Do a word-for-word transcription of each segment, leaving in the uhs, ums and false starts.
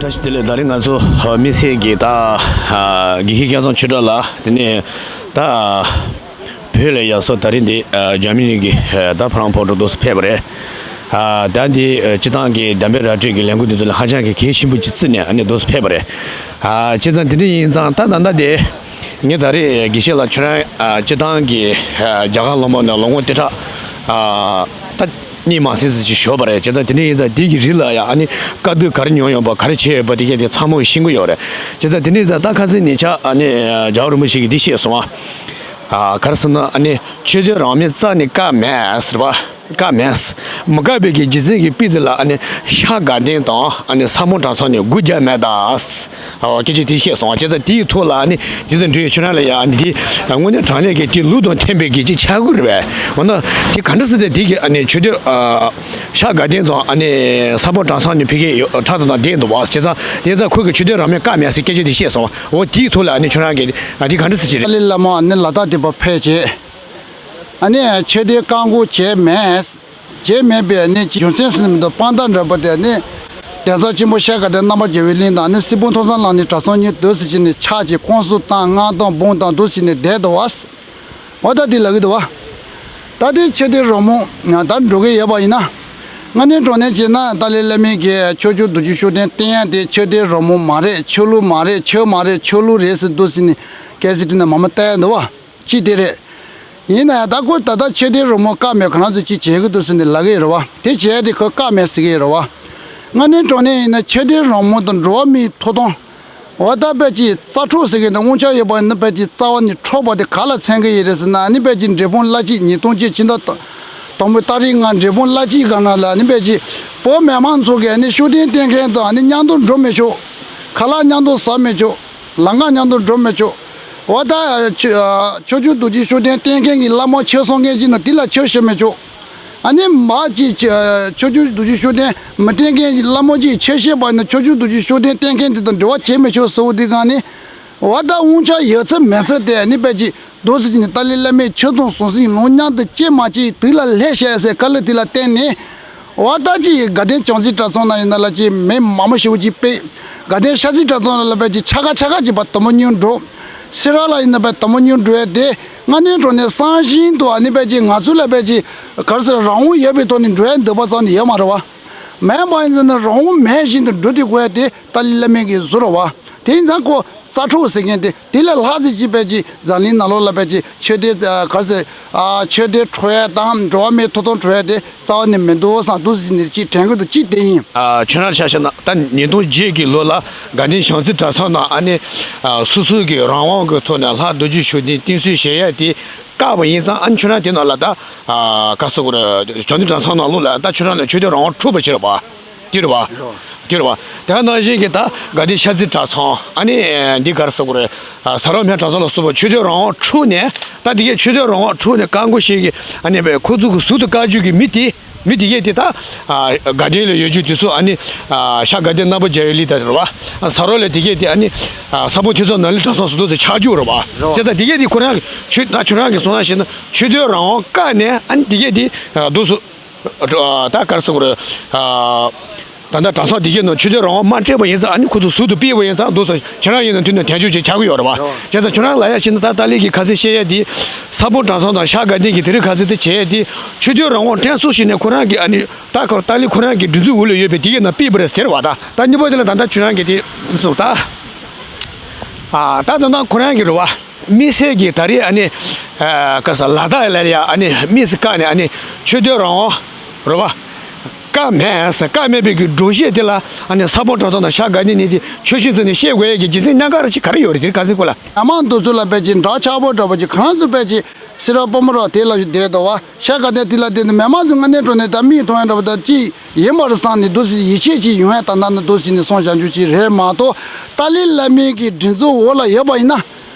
བཀྲ་ཤིས་བདེ་ལེགས། ད་རིང་ང་ཚོ་ཨ་དམིགས་བསལ་གྱི་ད་ཨ་དགེ་བཤེས་སྐལ་བཟང་ཆོས་གྲགས་ལགས། དེ་ནས་ད་བོད་ལ་ཡར་སོང་། ད་རིང་འདི་ཨ་འཇར་མ་ནི་གི་ཨ་ད་ཕ་རང་ཕོ་བྲང་དུ་ཕེབས་པ་རེད། ཨ་ད་འདི་ཨ་སྤྱི་བཏང་གི་གདམས་པའི་ར་སྤྲོད་ཀྱི་ལས་འགུལ་འདི་ཚོ་ལ་ཧ་ཅང་གི་གལ་ཆེན་པོ་ཅིག་བརྩིས་ནས་ཨ་ནི་དུ་ཕེབས་པ་རེད། ཨ་བྱས་ཙང་དེ་འདྲ་ཡིན་ཙང་ད་ད་ལྟ་དེ་ངས་ད་རེས་དགེ་བཤེས་ལགས་ཁྱོད་རང་ཨ་སྤྱི་བཏང་གི་ཨ་རྒྱ་གར་ལྷོ་མོན་ནས་ལོ་ངོ་དེ་དྲག་ཨ་ད་གཉིས་མ་ཟིན་ཙམ་ཞིག་བཞུགས་པ་རེད། བྱས་ཙང་དེ་འདྲ་ཡིན་ཙང་དེ་གི་རིང་ལ་ཡང་ཨ་ནི་དཀའ་སྡུག་ག་རེ་མྱོང་ཡོད་པ། ག་རེ་བྱས་ཡོད་པ། དེ་གས་དེ་ཚང་མ་ཤེས་ཀྱི་ཡོད་རེད། བྱས་ཙང་དེ་འདྲ་ཡིན་ཙང་ད་ཁ་སང་ཉེ་ཆར་ཨ་ནི་རྒྱལ་བ་རིན་པོ་ཆེ་གིས་འདི་བཤད་སོང་ཨ། ཨ་ག་རེ་ཟེར་ན་ཨ་ནི་ཆོས་དད་རང་མོས་རྩ་ནས་བཀག་མེད་ཟེར་བ། བཀག་མེད། མི་བཀག་པའི་གི་རྒྱུ་མཚན་གྱི་དཔེ་དེ་ལ་ཨ་ནི་ཤར་དགའ་ལྡན་དང་ཨ་ནི་ས་ཕོ་བྲང་ཚང་ནས་སྒོ་རྒྱག་མེད་ད། ཨོ་སྐད་ཆ་དེ་བཤད་སོང་བ། བྱས་ཙང་དེའི་ཐོག་ལ་ཨ་ནི་དེ་དང་འབྲེལ་ཁྱོད་རང་ལ་ཡ་ཨ་ནི་དེ་དངོས་གནས་དྲང་གནས་ཀྱི་དེ་ལུགས་དང་མཐུན་པའི་གི་ཅིག་ཆགས་ཀྱི་རེད་པས། འོ་ན་དེ་ག་འདྲ་ཟེར་ཏེ་དེ་གི་ཨ་ནི་ཆོས་དད་ཨ་ཤར་དགའ་ལྡན་དང་ཨ་ནི་ས་ཕོ་བྲང་ཚང་ནས་ཕ་གིའི་ཡོ་ཁྲག་དང་དང་ལྡན་འདུག་བ། བྱས་ཙང་དེ་ཙང་ཁོས་གི་ཆོས་དད་རང་མོས་བཀག་མེད་ཟེར་སྐད་ཆ་དེ་བཤད་སོང་བ། འོ་དེའི་ཐོག་ལ་ཨ་ནི་ཁྱོད་རང་གི་ཨ་དེ་ག་འདྲ་ཟེར་ཅིག་རེད། ཏཱ་ལའི་བླ་མ་ཨ་ནི་ལ་དྭགས་དེ་བ་ཕེབས་བྱས། ཨ་ནི་ཆོས་དད་བཀག་འགོག་བྱས་མེད། བྱས་མེད་པའི་ཨ་ནི་རྒྱུ་མཚན་ཟེར་ན་མི་འདུག་དཔང་རྟགས་འདྲ་པོ་དེ་ཨ་ནི་གདན་ས་ཆེན་པོ་ཤར་དགའ་ལྡན་རྣམ་པར་རྒྱལ་བའི་གླིང་དང་ཨ་ནི་སྲིད་སྤུངས་ཐོས་བསམ་གླིང་གྲྭ་ཚང་གཉིས་དུས་སུ་ཕྱིན་ནས་ཕྱག་བྱས་སྐོང་གསོ་བཏང་། སྔགས་བཏང་། འབུམ་བཏང་དུས་ཕྱིན་ནས་བསྡད་འདུག་བ། འོ་ད་དེ་ལབ་ཀྱི་འདུག་བ། ད་དེ་ཆོས་དད་རང་མོས་ད་འགྲོ་གི་ཡོད་པ་ཡིན་ན། དངོས་གནས་དྲང་གནས་བྱས་ན་ཏཱ་ལའི་བླ་མའི་གི་ཕྱོགས་བཅུ་རྡོ་རྗེ་ཤུགས་ལྡན་བསྟན་ཡ་དེ་ཆོས་དད་རང་མོས་མ་རེད། ཆོས་ལུགས་མ་རེད། ཆོས་མ་རེད། ཆོས་ལུགས་རེད་ཟེར་འདུག་ཟེར་ནས་སྐད་ཆ་དྲིས་ན་མང་པོ་བལྟས་འདུག་བ། གཅིག་དེ་རེད། ཡིན་ན་ཡང་ད་ཁོ་ད་ལྟ་ཆོས་དད་རང་མོས་བཀག་མེད་ཁོ་རང་ཚོས་ཅི་བྱེད་ཀྱི་འདུག་ཟེར་ནས་ལབ་ཀྱི་ཡོད་རེད་བ། དེ་བྱས་ཏེ་ཁོས་བཀག་མེད་ཟེར་གྱི་ཡོད་རེད་བ། དངོས་གནས་དྲང་གནས་ཡིན་ན་ཆོས་དད་རང་མོས་དང་འགྲོ་བ་མིའི་ཐོབ་ཐང་། འོ་ད་དཔེ་ཅིག་རྩ་འཁྲུག་ཟེར་མཁན་དེ་དབང་ཆ་ཡོད་པ་ཡིན་ན་དཔེ་ཅིག་རྩ་བ་ནས་འཁྲུག་པ་དེ་ག་ལ་མཚོན་གྱི་ཡོད་རེད་ཟེར་ན། ཨ་ནི་དཔེ་ཅིག་འབྲས་སྤུངས་བླ་སྤྱི་ཉིས་སྟོང་གཅིག་ཕྱི་ཟླ་དང་པོའི་ཏ་རིག་ལྔ་འབྲས་སྤུངས་བླ་སྤྱི་སྒང་ལ་ཨ་ནི་དཔེ་ཅིག་བོད་མི་མང་ཚོ་གིས་ཨ་ནི་ཤུགས་ལྡན་བསྟེན་མཁན་དང་ཨ་ནི་མཉམ་དུ་འགྲོ་མི་ཆོག་ཁ་ལག་མཉམ་དུ་ཟ་མི་ཆོག་ལམ་ཁ་མཉམ་དུ་འགྲོ་མི་ཆོག་འོ་ད་ཆོས་ཨ་ཕྱོགས་བཅུ་རྡོ་རྗེ་ཤུགས་ལྡན་བསྟེན་མཁན་གྱི་བླ་མ་ཆོས་གསུང་མཁན་ཅིག་ན་དེ་ལ་ཆོས་བཤད་མི་ཆོག་ཨ་ནི་མ་ཅིག་ཆོས་ཕྱོགས་བཅུ་རྡོ་རྗེ་ཤུགས་ལྡན་མི་བསྟེན་མཁན་གྱི་བླ་མ་ཅིག་ཆོས་བཤད་པ་ཡིན་ན་ཕྱོགས་བཅུ་རྡོ་རྗེ་ཤུགས་ལྡན་བསྟེན་མཁན་དེ་དང་འབྲེལ་བ་བྱེད་མི་ཆོག་ཟེར་བ་དེ་སྒང་ནས། འོ་ད་དབང་ཆ་ཡོད་ཚད་མེད་ཚད་དེ་ཨ་ནི་དཔེ་ཅིག་འདུག་ཟེར་གྱི་ནི་ཏཱ་ལའི་བླ་མས་ཆོས་དང་ཟང་ཟིང་ལུང་མཉམ་དུ་བཅད་མ་བཅད་དུས་ལ་སླེབས་ཤག་ཟེར་བཀའ་སློབ་དེ་ལ་བརྟེན་ནས། འོ་ད་ཅིག་དགའ་ལྡན་བྱང་རྩེ་གྲྭ་ཚང་ནང་ཡིན་ན་ལ་ཅིག་མི་མང་པོ་ཞེ་པོ་ཅིག་ཕེབས། དགའ་ལྡན་ཤར་རྩེ་གྲྭ་ཚང་ལ་ལ་དཔེ་ཅིག་ཆ་ག་ཆ་ག་ཅིག་ཕར་དུ་མ་ཉུང་འགྲོ། སེ་ར་ལ་ཡིན་ན་དཔེ་དུ་མ་ཉུང་འགྲོ་ཡ་དེ་དངོས་གནས་དྲང་གནས་སང་ཞིང་དུ་ཨ་ནི་དཔེ་ཅིག་ང་ཚོ་ལ་དཔེ་ཅིག་ག་རེ་ཟེར་རང་དབང་ཡོད་པའི་ཐོག་ནས་འགྲོ་ཡ་འདོད་པ་ཙམ་ནི་ཡོད་མ་རེད་བ། མེད་པ་ཡིན་ཟེར་ན་རང་དབང་མེད་བཞིན་དུ་འགྲོ་བསྡད་དགོས་ཡ་དེ་ཏཱ་ལའི་བླ་མའི་གི་བཟོ་རེད་བ། དེ་ཡིན་ཙང་ཁོ་རྩ་འཁྲུག་ཟེར་མཁན་དེ་དེ་ལས་ལྷག་ཙམ་ཅིག་དཔེ་ཅིག་འཛམ་གླིང་ནང་ལོགས་ལ་དཔེ་ཅིག་ཆོས་དད་ཨ་ག་རེ་ཟེར་ཨ་ཆོས་དད་འཁྲུག་ཡ་དང་འགྲོ་བ་མིའི་ཐོབ་ཐང་འཁྲུག་ཡ་དེ་རྩ་བ་ནས་མི་འདུག་བསམ་འདུག་ཟེར་ནས་ཅིག་དྲན་གྱི་འདུག་ཅིག་དེ་ཡིན། ཨ་ཁྱོད་རང་ཆ་བཞག་ན་ད་ཉིས་སྟོང་བརྒྱད་ཀྱི་ལོ་ལ་དགའ་ལྡན་བྱང་རྩེ་གྲྭ་ཚང་ནང་ཨ་ནི་ཨ་སོ་སོའི་གི་རང་དབང་གི་ཐོག་ནས་ལྷ་རྡོ་རྗེ་ཤུགས་ལྡན་བསྟེན་གསོལ་བྱེད་ཡ་དེ་བཀག་པ་ཡིན་ཙང་། ཨ་ནི་ཁྱོད་རང་དེ་ནང་ལ་ད་ཨ་ག་རེ་ཟེར་དགོས་རེད། བྱང་རྩེ་གྲྭ་ཚང་ནང་ལོགས་ལ་ད་ཁྱོད་རང་ལ་ཆོས་དད་རང་དབང་འཁྲུགས་པ་བྱེད་རོགས་པ། དེ་རེད་བ། དེ་རེད་བ། དེ་ནང་བཞིན་གྱི་ད་དགའ་ལྡན་ཤར་རྩེ་གྲྭ་ཚང་ཨ་ནི་འདི་ག་རེ་ཟེར་དགོས་རེད། ཨ་ས་རོག་སྨད་གྲྭ་ཚང་ལ་སོགས་པ་ཆོས་དད་རང་དབང་འཁྲུགས་ནས། ད་འདི་གས་ཆོས་དད་རང་དབང་འཁྲུགས་ནས་བཀག་འགོག་བྱེད་ཀྱི་ཨ་ནི་ཁོ་ཚོ་གི་ཟུར་དུ་བཀའ་བརྒྱུད་ཀྱི་མི་དེ་མི་དེ་གས་དེ་ད་ཨ་དགའ་ལྡན་ལ་ཡོད་རྒྱུ་དེ་ཚོ་ཨ་ནི་ཨ་ཤར་དགའ་ལྡན་རྣམ་པར་རྒྱལ་བའི་གླིང་དེ་རེད་བ། ཨ་ས་རོག་ལ་དེ་གས་དེ་ཨ་ནི་ཨ་ས་ཕོ་ཐོས་བསམ་ནོར་གླིང་གྲྭ་ཚང་ཟེར་དུས་ཚོད་ཆགས་རྒྱུ་རེད་བ། རོ། དེ་ད་དེ་གས་དེ་ཁོ་རང་གི་ཆོས་ད་ཁྱོད་རང་གི་གསུང་ན་བྱས་ན་ཆོས་དད་རང་དབང་བཀག་ནས་ཨ་ནི་དེ་གས་དེ་ཨ་འདུག་སོ། ད་ག་རེ་ཟེར་དགོས་རེད། ད་ལྟ་གྲྭ་ཚང་འདི་གའི་ནང་ཆོས་དད་རང་དབང་མ་སྤྲད་པ་ཡིན་ཙང་ཨ་ནི་ཁོ་ཚོ་ཟུར་དུ་ཕུད་པ་ཡིན་ཙང་འདུག་སེ་ཁྱེད་རང་ཡིན་ན་མཐུན་ན་དལ་འབྱོར་ཅིག་ཆགས་ཀྱི་ཡོད་རེད་བ། བྱས་ཙང་ཁྱོད་རང་ལ་ཡ་བྱས་ན་ད་ཏཱ་ལའི་གི་ཁ་ཚིག་བཤད་ཡ་འདི། ས་ཕོ་གྲྭ་ཚང་དང་ཤར་དགའ་ལྡན་གྱི་དེ་རིང་ཁ་ཚིག་དེ་བྱས་ཡ་འདི། ཆོས་དད་རང་དབང་སྤྲད་ཚུལ་ཞིག་ནས་ཁོ་རང་གི་ཨ་ནི་ད་ཁོ་ཏཱ་ལའི་ཁོ་རང་གི་སྒྲིག་འཛུགས་འོག་ལ་ཡོད་པའི་དེ་གའི་ནང་ཕུད་པ་རེད་ཟེར་བ། ད་ད་གཉིས་པོ་དེ་ལ་ད་ལྟ་ཁྱོད་རང་གི་དེ་སོང་ད། ད་ད་ད་ཁོ་རང་གི་རེད་བ། དམིགས་བསལ་གྱི་ད་རེས་ཨ་ནི། ཨ་ག་ས་ལ་དྭགས་ལ་ཡ་ཨ་ནི་དམིགས་སུ་བཀར་ནས་ཨ་ནི་ཆོས་དད་རང་དབང་རེད་བ། བཀག་མེད་ཟེར་བཀག་མེད་པའི་གི་སྒྲོམ་གཞི་དེ་ལ་ཨ་ནི་ས་ཕོ་གྲྭ་ཚང་དང་ཤར་དགའ་ལྡན་གཉིས་དེ་ཆོས་ཞུ་ཚུལ་ནས་བཤད་དགོས་ཡས་ཀྱི་རྒྱུ་མཚན་གནད་འགག་རེ་ཅིག་ག་རེ་ཡོད་རེད་དེ་ག་ཚོད་སྐོར་ལ། ཨ་མ་འདི་ཚོ་ལ་དཔེ་ཅིག་འདྲ་ཆགས་པོ་འདྲ་པོ་ཅིག་གང་ཚོད་དཔེ་ཅིག་སེ་ར་སྤོ་མོ་ར་དེ་ལ་བསྡད་འདུག་བ། ཤར་དགའ་ལྡན་དེ་ལ་བསྡད་ནས་མི་མང་ཚོ་དངོས་གནས་དྲང་གནས་ད་མིག་མཐོང་ཡ་འདྲ་པོ་ད་ཅིག་ཡིན་པ་རེད་བསམ་ནས་འདུག་སེ་ཡིད་ཆེས་ཅིག་ཡོང་ཡ་ད་ལྟ་ནི་འདུག་སེ་ནས་སོང་བཞག་རྒྱུ་ཅིག་རེད་མ་གཏོགས། ཏཱ་ལའི་བླ་མའི་གི་སྒྲིག་འཛུགས་འོག་ལ་ཡོད་པ་ཡིན་ན།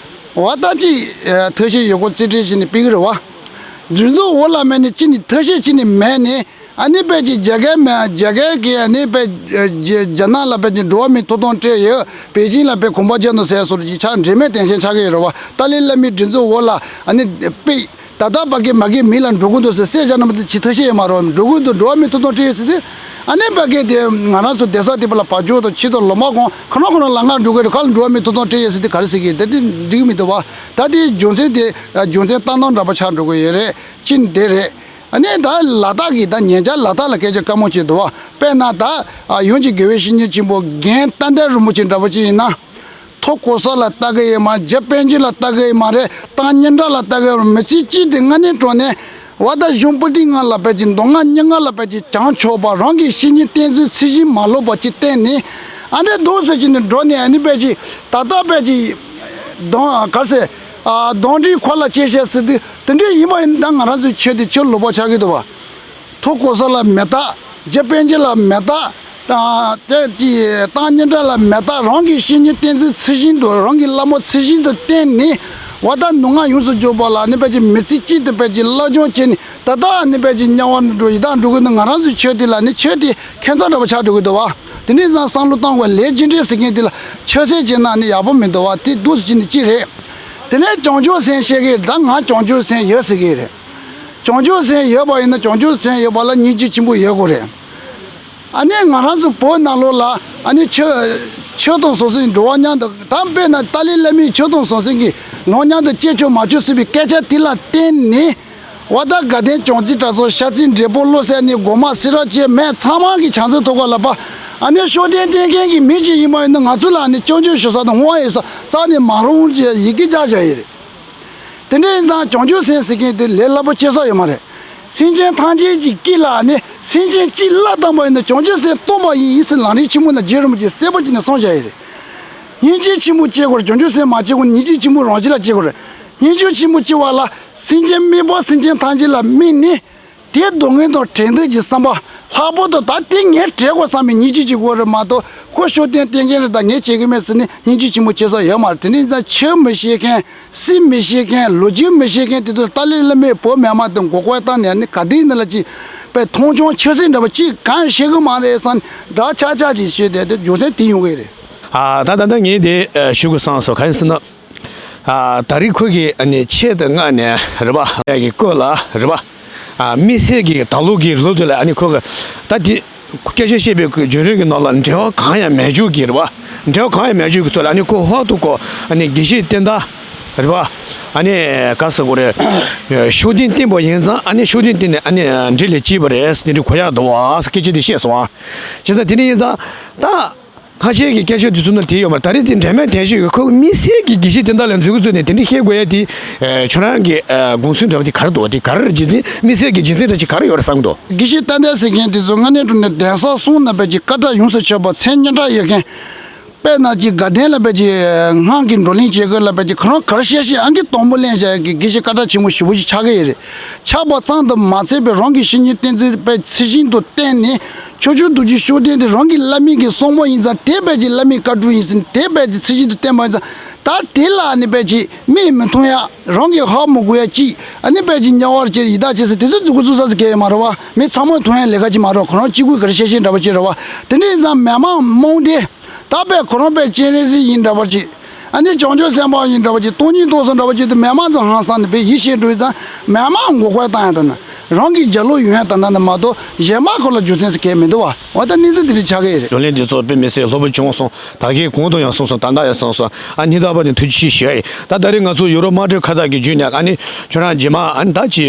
འོ་ད་ཅིག་ཐབས་ཤེས་ཡོད་སྐོར་རྩིས་སྤྲད་བྱས་ནས་སྤེལ་གི་རེད་བ། སྒྲིག་འཛུགས་འོག་ལ་མེད་ནས་ཅི་ནས་ཐབས་ཤེས་ཅི་ནས་མེད་ནས་ཨ་ནི་དཔེ་ཅིག་རྒྱ་སྐད་མེད་རྒྱ་སྐད་ཀྱི་ཨ་ནི་དཔེ་རྒྱ་རྒྱ་ནག་ལ་དཔེ་ཅིག་འགྲོ་བ་མིའི་ཐོབ་ཐང་སྤྲད་ཡོད། པེ་ཅིང་ལ་དཔེ་གོམ་པ་རྒྱག་འདུག་ཟེར་སོགས་ཀྱི་ཆ་འབྲེལ་མེད་དོན་ཆེན་ཆགས་ཀྱི་ཡོད་རེད་བ། ཏཱ་ལའི་བླ་མའི་སྒྲིག་འཛུགས་འོག་ལ་ཨ་ནི་དཔེ། ད་ལྟ་ཕ་གི་མ་གི་མི་ལ་འགྲོ་གི་འདུག་ཟེར་བསད་བཞག་ན་མ་གཏོགས་ཅི་ཐབས་ཤེས་ཡོད་མ་རེད། འགྲོ་གི་འདུག་འགྲོ་བ་མིའི་ཐོབ་ཐང་སྤྲད་ཡོད་ཟེར་དུས། ཨ་ནི་ཕ་གི་དེ་ང་རང་ཚོ་སྡོད་ས་དེ་པ་ལ་བ་ཕྱོགས་དང་ཕྱི་དང་ལོ་མ་གང་ཁ་ན་ཁོ་ན་ལ་ང་འགྲོ་གི་རེད། ཁ་ལ་འགྲོ་བ་མིའི་ཐོབ་ཐང་སྤྲད་ཡོད་ཟེར་དུས་ག་རེ་ཟེར་གི་དེ་དེ་འགྲིག་གི་མི་འདུག་བ། ད་དེ་རྒྱུ་མཚན་དེ་རྒྱུ་མཚན་ལྟ་སྟངས་འདྲ་པོ་ཆགས་འགྲོ་གི་ཡོད་རེད། གཅིག་དེ་རེད། ཨ་ནི་ད་ལ་དྭགས་ཀྱི་ད་ཉེ་ཆར་ལ་དྭགས་ལ་སྐད་ཆ་དཀའ་མོ་ཅིག་འདུག་བ། དཔེར་ན་ད་ཡོངས་ཀྱི་དགེ་བའི་བཤེས་གཉེན་ཆེན་པོ་རྒན་བསྟན་འཛིན་རིན་པོ་ཆེ་འདྲ་པོ་ཅིག་ཡིན་ན། མཐོ་གོ་ས་ལ་ལྟ་གི་ཡོད་མ་རེད། རྒྱ་དཔལ་འབྱོར་ལ་ལྟ་གི་ཡོད་མ་རེད། ཏང་སྙན་གྲགས་ལ་ལྟ་གི་ཡོད་མ་རེད། མི་ཚེ་གཅིག་དེ་དངོས་གནས་དྲང་གནས་བ་ད་གཞུང་པོ་ཏི་ང་ལ་ཕལ་ཆེར་མདོ་སྔགས་རྙིང་མ་ལ་ཕལ་ཆེར་བྱང་ཆོག་པ། རང་གི་བཤེས་གཉེན་བསྟེན་ཚུལ་ཚུལ་བཞིན་མ་ལོབས་པ་ཅིག་བསྟེན་ནས། ཨ་འདྲ་འདུག་ཟེར་གྱི་ནི་འགྲོ་ནས་ཨ་ནི་ཕལ་ཆེར་ད་ལྟ་ཕལ་ཆེར་གདོང་གར་ཟེར་གདོན་འདྲེ་འཁོར་ལ་སྐྱེ་ཤས་ཟེར་དུས་དེ་འདྲ་ཡིན་པ་ཡིན་ན་ད་ང་རང་ཚོའི་ཆོས་དེ་ཆོས་ལོག་པ་ཆགས་ཀྱི་འདུག་བ། མཐོ་གོ་ས་ལ་མི་ལྟ། རྒྱ་དཔལ་འབྱོར་ལ་མི་ལྟ། ཏང་ཅི་ཏང་སྙན་གྲགས་ལ་མི་ལྟ། རང་གི་བཤེས་གཉེན་བསྟེན་ཚུལ་ཚུལ་བཞིན་དུ་རང་གི་བླ་མ་ཚུལ་བཞིན་དུ་བསྟེན་ནས། བ་ད་ནུ་ང་ཡོངས་སུ་རྫོགས་པ་ལ་ནི་ཕལ་ཆེར་མི་ཚེ་གཅིག་ཏུ་ཕལ་ཆེར་བསླབ་སྦྱོང་བྱས་ནས་ད་ལྟ་ནི་ཕལ་ཆེར་དམྱལ་བ་ནང་འགྲོ་ཡི་དྭགས་འགྲོ་གི་འདུག་ང་རང་ཚོའི་ཆོས་དེ་ལ་ནི་ཆོས་དེ་ཁྱད་མཚར་འདྲ་པོ་ཆགས་འགྲོ་གི་འདུག་བ། དེ་ནས་བཟང་བསམ་བློ་བཏང་བ་ལས་རྒྱུ་འབྲས་ཟེར་མཁན་དེ་ལ་ཆོས་ཟེར་བྱས་ན་ནི་ཡག་པོ་མི་འདུག་བ། དེ་འདུག་ཟེར་གྱི་ནི་གཅིག་རེད། དེ་ནས་བྱང་ཆུབ་སེམས་བཤད་གི་ད་ང་བྱང་ཆུབ་སེམས་ཡོད་ཟེར་གི་རེད། བྱང་ཆུབ་སེམས་ཡོད་པ་ཡིན་ན་བྱང་ཆུབ་སེམས་ཡོད་པ་ལ་སྙིང་རྗེ་ཆེན་པོ་ཡོད་དགོས་རེད། ཨ་ནི་ང་རང་ཚོ་བོད་ནང་ལོགས་ལ་ཨ་ནི་ཆོས་ཆོས་དང་ཟང་ཟིང་འགྲོ་བ་མཉམ་དུ་ད་དཔེར་ན་ཏཱ་ལའི་བླ་མས་ཆོས་དང་ཟང་ཟིང་གི་ལམ་མཉམ་དུ་སྐྱེལ་ཆོག་མ་ཆོག་ཟེར་བའི་སྐད་ཆ་དེ་ལ་བརྟེན་ནས་བ་ད་དགའ་ལྡན་བྱང་རྩེ་གྲྭ་ཚང་ཤར་རྩེ་འབྲས་སྤུངས་བློ་གསལ་ནས་སྒོ་མང་སེ་ར་བཅས་མི་ཚང་མ་གི་ཕྱག་འཚལ་ཐོག་ཁ་ལ་པ་ཨ་ནི་ཤུགས་ལྡན་བསྟེན་མཁན་གྱི་མི་ཅིག་ཡིན་པ་ཡིན་ན་ང་ཚོ་ལ་ཨ་ནི་སྐྱོན་བརྗོད་ཞུ་ས་དང་བསྔོ་བ་ཡོད་ས་རྩ་ནས་མ་རུང་ཅེས་ཡི་གེ་བརྒྱབ་བཞག་ཡོད་རེད། དེ་འདྲ་ཡིན་ཙང་བྱང་ཆུབ་སེམས་ཟེར་མཁན་དེ་ལས་སླ་པོ་སྐྱེ་ས་ཡོད་མ་རེད། སེམས་ཅན་ཐམས་ཅད་ཀྱི་དཀྱིལ་ལ་ནི་སེམས་ཅན་གཅིག་བརླག་བཏང་བ་ཡིན་ན་བྱང་ཆུབ་སེམས་སྟོང་པ་ཡིན་ཟེར་ལམ་རིམ་ཆེན་མོ་ན་རྗེ་རིན་པོ་ཆེས་གསལ་པོ་བྱས་ནས་གསུངས་བཞག་ཡོད་རེད། སྙིང་རྗེ་ཆེན་པོ་སྐྱེ་དགོས་རེད། བྱང་ཆུབ་སེམས་མ་སྐྱེ་དགོས་ན་སྙིང་རྗེ་ཆེན་པོ་རང་བཞིན་ལ་སྐྱེ་དགོས་རེད། སྙིང་རྗེ་ཆེན་པོ་སྐྱེ་བ་ལ་སེམས་ཅན་དམིགས་པ་སེམས་ཅན་ཐམས་ཅད་ལ་དམིགས་ནས། དེ་སྡུག་བསྔལ་དང་བྲལ་འདོད་ཀྱི་བསམ་པ་ལྷག་པར་དུ་ད་དེ་ངས་བྲལ་དགོས་བསམ་པའི་སྙིང་རྗེ་ཅིག་དགོས་རེད་མ་གཏོགས་ཁོ་ཤུགས་ལྡན་བསྟེན་མཁན་རེད་ད་ངས་བྱེད་ཀྱི་མེད་ཟེར་ནས་སྙིང་རྗེ་ཆེན་པོ་སྐྱེ་ས་ཡོད་མ་རེད། དེ་ནས་ཡིན་ཙང་ཆོས་མི་ཤེས་མཁན་སྲིད་མི་ཤེས་མཁན་ལོ་རྒྱུས་མི་ཤེས་མཁན་དེ་ཚོ་ཏཱ་ལའི་བླ་མས་བོད་མི་མང་དུ་མགོ་སྐོར་བཏང་ནས་ནི་ག་དུས་ནི་ལ་ཅིག་པའི་མཐོང་ཆུང་ཆབ་སྲིད་འདྲ་པོ་ཅིག་གང་ཤེས་གི་མ་རེད་བསམ་འདྲ་ཆགས་ཆགས་ཅིག་བཤད་དེ་དེ་རྒྱུ་མཚན་དེ་ཡོང་གི་རེད། ཨ་ད་ད་ད་ངས་དེ་ཞུ་དགོས་བསམ་སོང་ག་ཡིན་ཟེར་ན། ཨ་ད་རེས་ཁོ་གིས་ཨ་ནི་ཆེད་དུ་མངགས་ནས་རེད་པ། ཡ་གི་སྐོར་ལ་རེད་པ། ཨ་དམིགས་བསལ་གྱི་ད་ལོ་གི་ལོ་དེ་ལ་ཨ་ནི་ཁོ་གི་ད་དེ་སྐད་ཆ་བཤད་པའི་བརྒྱུད་རིམ་གྱི་ནང་ལ་འབྲེལ་བ་གང་ཡང་མེད་རྒྱུ་གི་རེད་པ། འབྲེལ་བ་གང་ཡང་མེད་རྒྱུ་གི་ཐོག་ལ་ཨ་ནི་ཁོ་ཧོབ་ཏེ་ཁོ་ཨ་ནི་དགེ་བཤེས་བསྟན་དར་རེད་པ། ཨ་ནི་ག་ཟེར་དགོས་རེད། ཤུགས་ལྡན་བསྟེན་པ་ཡིན་ཙང་ཨ་ནི་ཤུགས་ལྡན་བསྟེན་ནས་ཨ་ནི་འབྲས་ལ་སྐྱེས་པ་རེད་དེ་འདྲ་གོ་ཡག་འདུག་བ་སྐད་ཆ་དེ་བཤད་སོང་ཨ། བྱས་ཙང་དེ་འདྲ་ཡིན་ཙང་ད། ཁ་ཤས་ཀྱི་སྐད་ཆ་དེ་ཚོ་ན་དེ་ཡོད་མ་རེད། ད་རེས་དེ་འབྲེལ་མེད་དན་ཞིག་གིས་ཁོ་དམིགས་བསལ་གྱི་དགེ་བཤེས་བསྟན་དར་ལ་འཛུལ་གི་འཛུལ་ནས་དེ་འདྲ་བཤད་དགོས་ཡ་དེ་ཁྱོད་རང་གི་དགོངས་ཚུལ་འདྲ་བ་དེ་ག་རེ་འདུག་དེ་ག་རེ་རེད་རྒྱུ་མཚན་དམིགས་བསལ་གྱི་རྒྱུ་མཚན་འདྲ་ཅིག་ག་རེ་ཡོད་རེད་བསམ་གི་འདུག་དགེ་བཤེས་བསྟན་དར་ཟེར་མཁན་དེ་ཚོ་དངོས་གནས་དྲང་གནས་གདན་ས་གསུམ་ན་ཕལ་ཆེར་བཀའ་ཁྲ་ཡོངས་སུ་ཆོད་པ་མཚན་སྙན་གྲགས་ཡོད་མཁན། དཔེར་ན་ཅིག་དགའ་ལྡན་ལ་ཕལ་ཆེར་སྔགས་ཀྱི་བགྲོ་གླེང་བྱེད་དགོས་ལ་ཕལ་ཆེར་ཁོ་རང་ག་རེ་བཤད་བཤད་ཨང་ཀི་དང་པོ་ལེན་བྱ་ཡ་གི་དགེ་བཤེས་བཀའ་ཁྲ་ཆེན་མོ་ཞེ་པོ་ཅིག་ཆགས་ཀྱི་ཡོད་རེད། ཆགས་པ་ཙམ་དུ་མ་ཚད་པའི་རང་གི་བཤེས་གཉེན་བསྟེན་ཚུལ་དཔེ་ཚུལ་བཞིན་དུ་བསྟེན་ནས་ཕྱོགས་བཅུའི་རྡོ་རྗེ་ཤུགས་ལྡན་དེ་རང་གི་བླ་མའི་གི་གསུང་འབུམ་ཡིན་ཙང་དེ་དཔེ་ཅིག་བླ་མའི་བཀའ་སྒྲུབ་ཡིན་ཟིན་དེ་དཔེ་ཅིག་ཚུལ་བཞིན་དུ་བསྟེན་པ་ཡིན་ཙང་ད་དེ་ལ་ནི་དཔེ་ཅིག་མིག་མི་མཐོང་ཡ་རང་གི་ཧ་མི་གོ་ཡ་ཅིག་ཨ་ནི་དཔེ་ཅིག་དམྱལ་བར་སྐྱེ་ཡི་དྭགས་སྐྱེ་ཟེར་དེ་ཚོ་འཛུགས་གི་བཙུགས་ས་ཟེར་གལ་ཡོད་མ་རེད་བ། མི་ཚང་མས་མཐོང་ཡ་ལས་ཀ་ཅིག་མ་རེད། ཁོ་རང་གཅིག་པུས་ག་རེ་བཤད་བཤད་འདྲ་པོ་ཅིག་རེད་བ། དེ་འདྲ་ཡིན་ཙང་མི་མང་མང་དེ། ད་དཔེ་ཁོ་རང་དཔེ་སྤྱན་རས་གཟིགས་ཡིན་འདྲ་བར་གྱིས། ཨ་ནི་བྱང་ཆུབ་སེམས་དཔའ་ཡིན་འདྲ་བར་གྱིས་སྟོང་ཉིད་རྟོགས་སོང་འདྲ་བར་གྱིས་དུ་མི་མང་ཚོ་ཧང་སང་ནས་དཔེ་ཡིད་ཆེས་འགྲོ་ཡི་ཙང་མི་མང་མགོ་སྐོར་བཏང་ཡ་དང་ན་རང་གི་རྒྱབ་ལོགས་ཡོང་ཡ་དང་ན་ནི་མ་གཏོགས་གཞན་མ་ཁོ་ལ་རྒྱུ་མཚན་ཟེར་གལ་མི་འདུག་བ། འོ་ད་གནས་ཚུལ་དེ་འདྲ་ཆགས་ཀྱི་ཡོད་རེད། བགྲོ་གླེང་འདི་ཚོ་དཔེ་མི་སྲིད་ལྷུག་པོ་བྱུང་སོང་། ད་གིན་གོང་དུ་ཡང་གསུངས་སོང་། ད་ལྟ་ཡང་གསུངས་སོང་། ཨ་སྙིང་ཐག་པ་ནས་ཐུགས་རྗེ་ཆེ་ཞུ་ཡ་ཡིན། ད་ད་རེས་ང་ཚོ་ཡུ་རོབ་དམག་གྲོན་ཁ་བརྡ་གི་བརྒྱུད་ནས་ཨ་ནི་ཁྱོད་རང་རྗེས་མ་ཨ་ནི་ད་ཅི་